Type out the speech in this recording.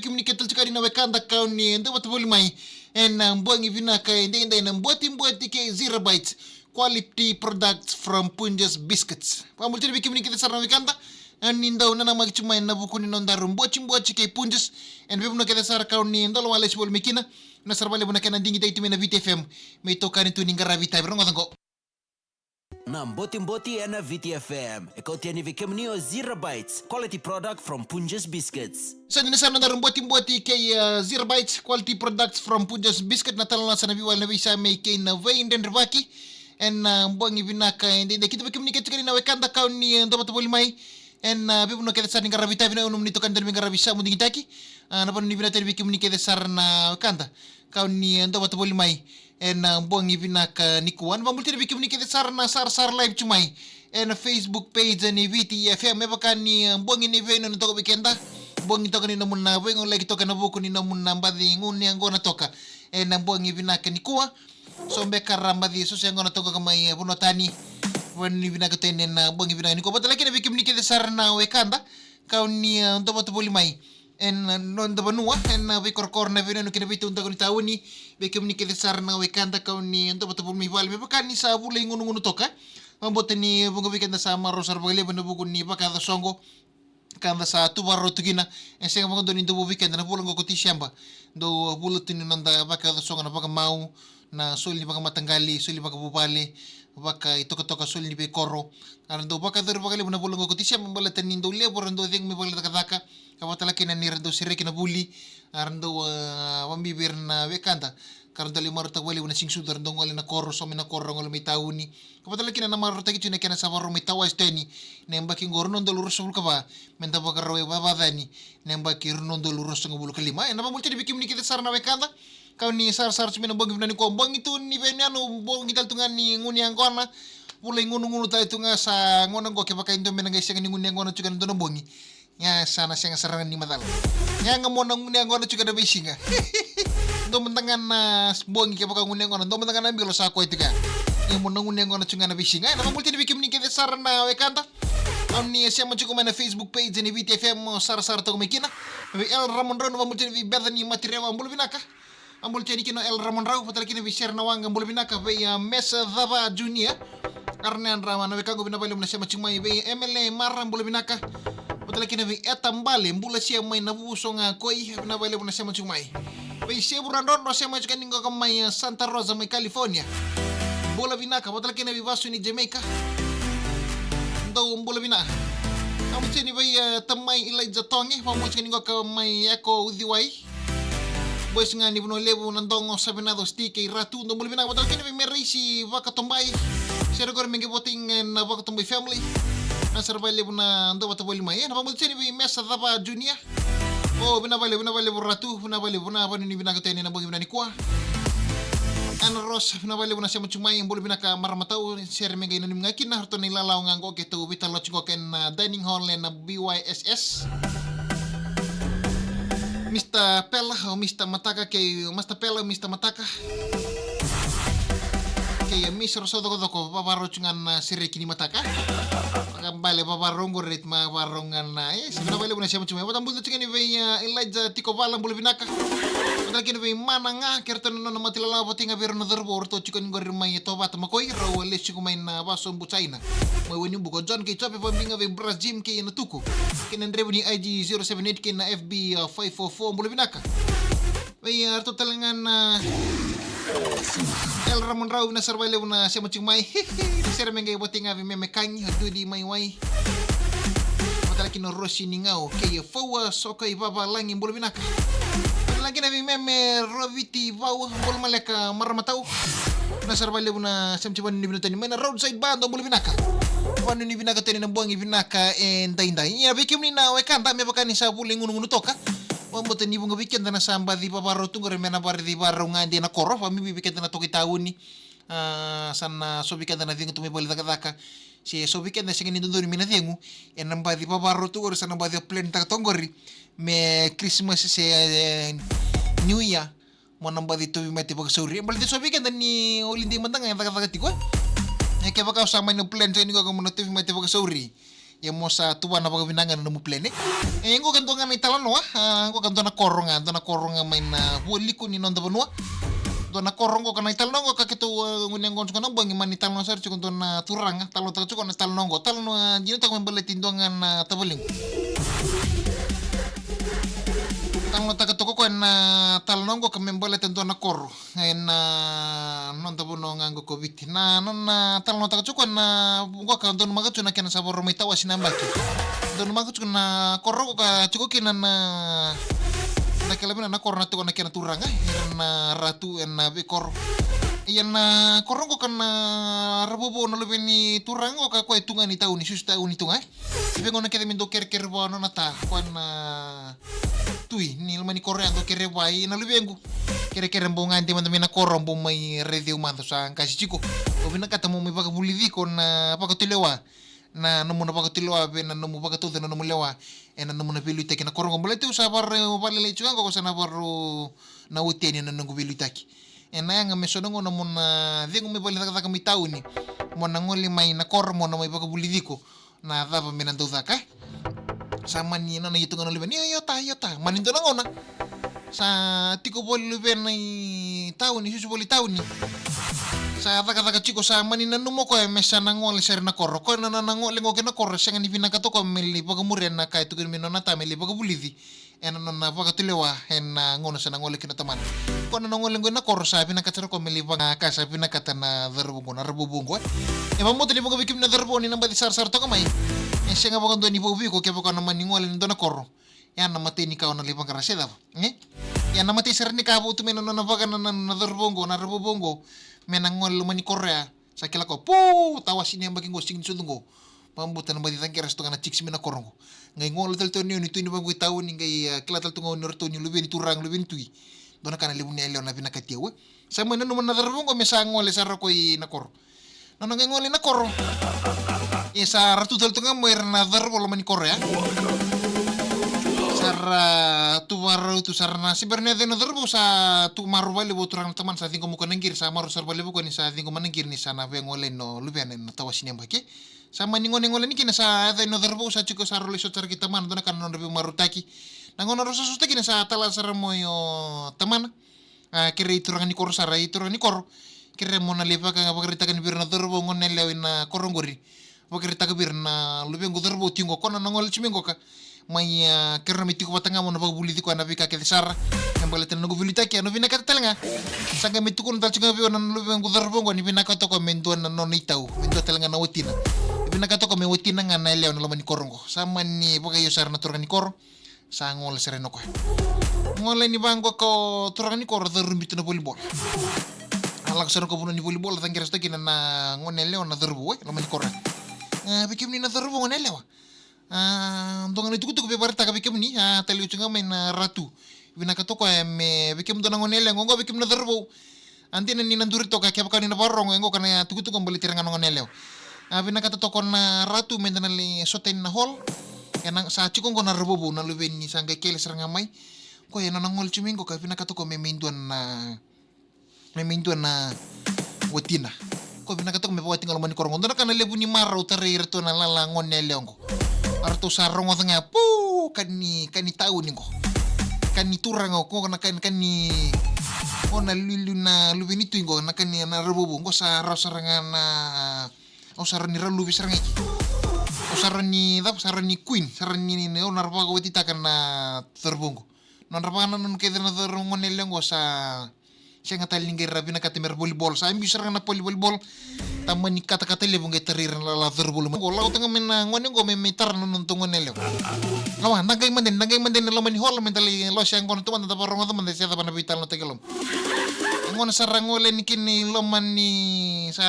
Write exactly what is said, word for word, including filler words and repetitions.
kemuni kece tale tiko yani na wekada ka oni dau vata voli mai ena bogi vinaka edaidai na Botiboti kei Zero Bites, quality products from Punjas Biscuits. Vakamuria tiko yani vei kemuni kece sara na wekada, a, ni dau nanamaki tu mai ena vuku ni nodaru Botiboti kei Punjas. Ena veivanua kece sara ka oni dau lawalesi voli mai kina, na sara vakalevu na kena digitaki tu mai na Viti F M me itokani tu ni qaravi itavi. Rogoca qo. Na Botiboti ena Viti F M e kauta yani vei kemuni o Zero Bites, quality product from Punjas Biscuits. Sa dina sara na nodaru Botiboti kei, e, Zero Bites, quality products from Punjas Biscuit, na talanoa sa na veiwali na veisame kei na veidredrevaki. Ena, e, bogi vinaka edaidai, keitou vei kemuni kece tiko yani na wekada ka oni, e, dau vata voli mai ena, e, veivanua kece sara ni qaravi itavi, na nomuni itokani dau ni veiqaravi sa mo digitaki. A, na vanua ni vinaka tu yani vei kemuni kece sara na wekada ka oni, e, dau vata voli mai ena, e, bogi vinaka nikua. Vakamuria tiko yani vei kemuni kece sara na sarasara live tu mai ena Facebook page ni Viti F M. Me vaka ni, e, bogi ni veiyanuyanu toka vei keda, bogi toka ni nomuna veigoleyaki toka ena vuku ni nomuna baci gunu yaqona toka ena bogi vinaka nikua. So beka ra baci soso yaqona toka mai, e, vanua tani. Vanua ni vinaka tu yani ena bogi vinaka nikua. Vakatalega kina vei kemuni kece sara na wekada ka oni, e, dau vata voli mai ena, e, noda vanua, ena, e, veikorokoro, na veiyanuyanu kei na veitaudaku ni tauni. Vei kemuni kece sara na wekada ka oni dau vata voli mai vale, me vaka ni sa vula igunugunu toka. Vakabauta ni vuqa vei keda sa marau sara vakalevu ena vuku ni vakayaco soqo ka da sa tu vakarau tu kina. E sega vakadua ni dau vou vei keda na vula oqo ko Tiseba. Dau vula tu ni noda vakayaco soqo, na vakamau, na soli ni vakamataqali, soli vakavuvale, vakaitokatoka, soli ni veikoro. A ra dau vakayacori vakalevu na vula oqo ko Tiseba baleta ni dau levu era dau cegu mai vale ni cakacaka. Ka vakatalega kina ni ra dau sereki na vuli, a ra dau, a, vakabibi ira na wekada ka ra dau lai marautaka vakalevu na siga sucu, ra dau gole na koro, so mai na koro, ra gole mai tauni. Ka vakatalega kina na marautaki tu na kena sa vakarau mai Tawasi tu yani na yabaki oqo rua na udolu ruasagavulu ka va, me da vakarau e Vavacani na yabaki rua na udolu ruasagavulu ka lima. Ena vakamuria tiko yani vei kemuni kece sara na wekada ka oni sarasara tu mai ena bogi vinaka nikua, bogi tu ni veiyanuyanu, bogi tale tu ga ni gunu yaqona, vula igunugunu tale tu ga. Sa gauna oqo kevaka e dua me na qai sega ni gunu yaqona tiko ena dua na bogi, ia sa na sega sara ga ni macala. Ia ga mo na gunu yaqona tiko ena veisiga. Dua mada ga na bogi kevaka gunu yaqona, dua mada ga na bilo sa koya tiko ya. Ia mo na gunu yaqona tiko ga ena veisiga. Ena vakamuria tiko yani vei kemuni kece sara na wekada ka oni sema tiko mai na Facebook page ni Viti F M, sarasara toka mai kina. Vei El Ramodrau, na vakamuria tiko yani vei Bethany Matirewa, bula vinaka. A, bula tiko yani kina o El Ramodrau, vakatalega kina vei Sere Nawaqa, bula vinaka. Vei, a, Mesa Cava Junior, a ra na yadra na wekaqu, vinaka vakalevu na sema tiko mai. Vei Emele Mara, bula vinaka. Vakatalega kina vei Eta Bale, bula sia mai na vuso ga koi, vinaka vakalevu na sema tiko mai. Vei Sevu Radrodro, sema tiko yani qo mai, a, Santa Rosa mai California, bula vinaka. Vakatalega kina vei Vasu ni Jamaica, dou bula vinaka. A, bula tiko yani vei, a, Tamai Elijah Toge, vakamuria tiko yani qo mai Eko Uciwai. Boys ga ni Vanua Levu, Nadogo, Savenaco, Sti kei Ratu, dou bula vinaka. Vakatalega kina vei Meraisi Vakatobai, Sere Qori, me qai votei ga na Vakatobai family, na sara vakalevu na dau vata voli mai. Ena vakamuria tiko yani vei Mesa Cava Junior. O, vinaka vakalevu, vinaka vakalevu Ratu, vinaka vakalevu na vanua ni vinaka tu yani ena bogi vinaka nikua. Ana Rosa, vinaka vakalevu na sema tiko mai, bula vinaka marama tau. Sere me qai nanumi ga kina, ratou na ilala oqo keitou veitalanoa tiko qo ena, a, dining hall ena B Y S S. Mister Pela, o Mister Mataka kei, o Master Pela, o Mister Mataka kei, a, Mister Rosocokocoko, vavarau tiko ga na sereki ni mataka. Vakabale vavarau qori, reti ma vavarau ga na, e, sa vinaka vakalevu na sema tiko mai. Vakabula tiko yani vei, a, Elijah Tikovala, bula vinaka. Vakatalega kina vei Mana ga, kei ratou na nona matailala, vata ga vei ira na cauravou, ratou tiko yani qori mai Tovata, Makoi, rau a lesu tiko mai na vasobu China mai Wainibuka. John kei Jope, vakabibi ga vei Bra Jim kei Natuku, kei na drevu ni I G zero seven eight kei na F B, a, five four four, bula vinaka. Vei, a, ratou tale ga na El Ramodrau, vinaka sara vakalevu na sema tiko mai. Na sere me qai votei ga vei Meme Kagi, o Dudi mai Wai. Vakatalega kina o Rosi ni Gau kei Faua Sokai Vavalagi, bula vinaka. Vakatalega kina vei Meme Roviti Vau, bula maleka marama tau. Vinaka sara vakalevu na sema tiko mai na vanua ni vinaka tu yani mai na Roadside Bar, dou bula vinaka. Vanua ni vinaka tu yani na bogi vinaka edaidai. Ia vei kemuni na wekada, me vaka ni sa vula igunugunu toka, vakabauta ni vuqa vei keda na sa baci vavarau tu qori me na varaici vakarau ga dei na koro, vakabibi vei keda na toka i tauni. A, sa na so vei keda na cegu tu mai vale ni cakacaka, se so vei keda sega ni dodonu me na cegu, ena baci vavarau tu qori, sa na baci o plan taka toka qori me Christmas se, e, New Year, mo na baci tauvimate vakasauri. Baleta so vei keda ni holiday mada ga e cakacaka tiko, e. E kevaka o sa mani plan tiko ni qo mo na tauvimate vakasauri, Ia mo sa tuva na vakavinaka na nomu plan. E, qo ka dua ga na italanoa, a, qo ka dua na koro ga, dua na koro ga mai na vualiku ni noda vanua. Dua na koro qo ka na italanoa qo ka keitou, e, gunu yaqona tiko na bogi, mani talanoa sara tiko dua na turaga, talanoataka tiko na italanoa qo. Talanoa, e, dina toka me baleti dua ga na tavalequ. Talanoataka toka koya na italanoa qo ka me baleta dua na koro. Ena noda vanua ga qo ko Viti. Na, na, na talanoataka tiko na qo ka donumaka tu na kena sa varo mai tawasi na yabaki. Donumaka tiko na koro qo ka tiko kina na, na kena vina na koro na tiko na kena turaga. Ira na ratu ena veikoro. Ia na koro qo ka na ravovo na luve ni turaga qo ka koya tu ga ni tauni, susu tauni tu ga. Vei gauna kece me dau kerekere vua nona ta, koya na tui ni loma ni koro ya dau kere vua, i na luvequ. Kerekere bau gade mada mai na koro bau mai raici au mada sa qasi tiko. Au vinakata mo mai vakavulici iko na vakatulewa. Na nomu na vakatulewa vei na nomu vakatauca na nomu lewa. Ena nomu na veiliutaki na koro qo baleti au sa varau valelai tiko qo sa na varau na oti yani na noqu veiliutaki. Ena yaga me so na gauna mo na cegu mai vale cakacaka mai tauni. Mo na gole mai na koro mo na mai vakavulici iko. Na cava me na dau caka, e? Sa mani nona io tu ga na luvena, io, io ta, io ta. Mani dua na gauna sa tiko voli luvena i tauni, susu voli tauni. Sa cakacaka tiko sa mani nanuma o koya me sa na gole sara na koro. Koya na, na, na gole qo ki na koro, sega ni vinakata o koya me lai vakamuria na ka e tukuni me nona ta me lai vakavulici. Ena nona vakatulewa, ena gauna sa na gole kina o tamana. Ko na gole qo ina koro sa vinakata sara ko me lai vaka ka sa vinakata na cauravou qo, na ravouvou qo, e. E vakabauta ni vakaveikemi na cauravou ni na baci sarasara toka mai. E sega vakadua ni vauvi iko kevaka o na mani gole ina dua na koro. Ia na matai ni ka o na lai vaqara se cava, e? Ia na matai sara ni ka vautu mai na nona vaka na, na, na cauravou qo, na ravouvou qo. Me na gole loma ni koro ya. Sa kila ko, pu, tawasi ni yabaki qo, sigi ni sucu qo. Vakabauta na baci caqera sa toka na chicks mai na koro qo. Qai gole tale tu ni, ni tui ni vaqo i tauni, qai, e, kila tale tu ga ni o ratou ni luve ni turaga, luve ni tui. Dua na ka na levu ni yalewa na vinakati au, e. Sa mai nanuma na cauravou qo me sa gole sara ko i na koro. Nona qai gole i na koro. Ia sa ra tu tale tu ga mai ira na cauravou loma ni koro ya. Sa ra tu varau tu sara na sibera ni yaco i na cauravou sa tu marau valevu o turaga na tamana sa ciqoma ko na qiri, sa marau sara valevu ko ni sa ciqoma na qiri ni sa na via gole i na luvena i na tawasi ni yabaki. Sa mani gone gole ni kina sa yaco i na cauravou sa tiko sa rau lai sota sara ki tamana dua na ka na nodra veimarautaki. Na gauna rau sa sota kina sa tala sara mo i o tamana. A, kerei turaga ni koro sara, i turaga ni koro. Kerei mo na lai vaka, vakaraitaka ni vei ira na cauravou gone yalewa i na koro qori. Vakaraitaka vei ira na luvequ cauravou tiko qo ko na na gole tu mai qo ka. Mai, a, kerei na mai tiko vata ga mo na vakavulici koya na veika kece sara. Me baleta na noqu veiliutaki, au na vinakata tale ga. Sa qai mai tukuna tale tiko ga vei au na luvequ cauravou qo ni vinakata o koya me dua na nona itau. Me dua tale ga na watina. Vinakata o koya me watina ga na yalewa na loma ni koro qo. Sa mani vakaio sara na turaga ni koro. Sa gole sara yani o koya. Gole yani vaqo ko turaga ni koro, carubi tu na volleyball. A lako sara ko vanua ni volleyball, caqera sota kina na gone yalewa na cauravou, e, loma ni koro. E, vei kemuni na cauravou gone yalewa. A, dua ga na itukutuku via vakaraitaka vei kemuni, a, tale oti ga mai na ratu. Vinakata o koya me, vei kemudou na gone yalewa, qo vei kemuni na cauravou. A dina ni na duri toka kevaka ni na vakarorogo, e qo ka na itukutuku baleti ira ga na gone yalewa. A, vinakata toka na ratu me da na lai sota yani na hall. Ena sa tiko qo na ravouvou na luve ni sa qai kele sara ga mai. Koya ena nona gole tu mai qo ka vinakata toka me, me dua na, me, me dua na watina. Ko vinakata toka me vawati ga loma ni koro qo. Dua na ka na levu ni marau tarai iratou na lala gone yalewa qo. A ratou sa rogoca ga, pu, ka ni, ka ni tauni qo. Ka ni turaga qo, na ka ni, ka ni, o na liuliu na luve ni tui qo, na ka ni na ravouvou qo sa rawa sara ga na, au sa rawa ni raluvi sara ga iki. Au sa rawa ni, cava, sa rawa ni queen, sa rawa ni, ni, au na vakawatitaka na cauravou qo. Nodra vakanananu kece na cauravou gone yalewa qo sa Sega tale ni qai ra vinakata me ra volleyball. Sa biu sara ga na poli volleyball. Tamani katakata levu qai tarai ira na lala cauravou. Qo lako toka mai na gone qo me, me tara na noda gone yalewa. Lawa, da qai mada, da qai mada na loma ni hall me da lai lose yaqona tu mada da vakarogoca mada se cava na veitalanoataki e loma. Gone sara gole ni kina i loma ni sa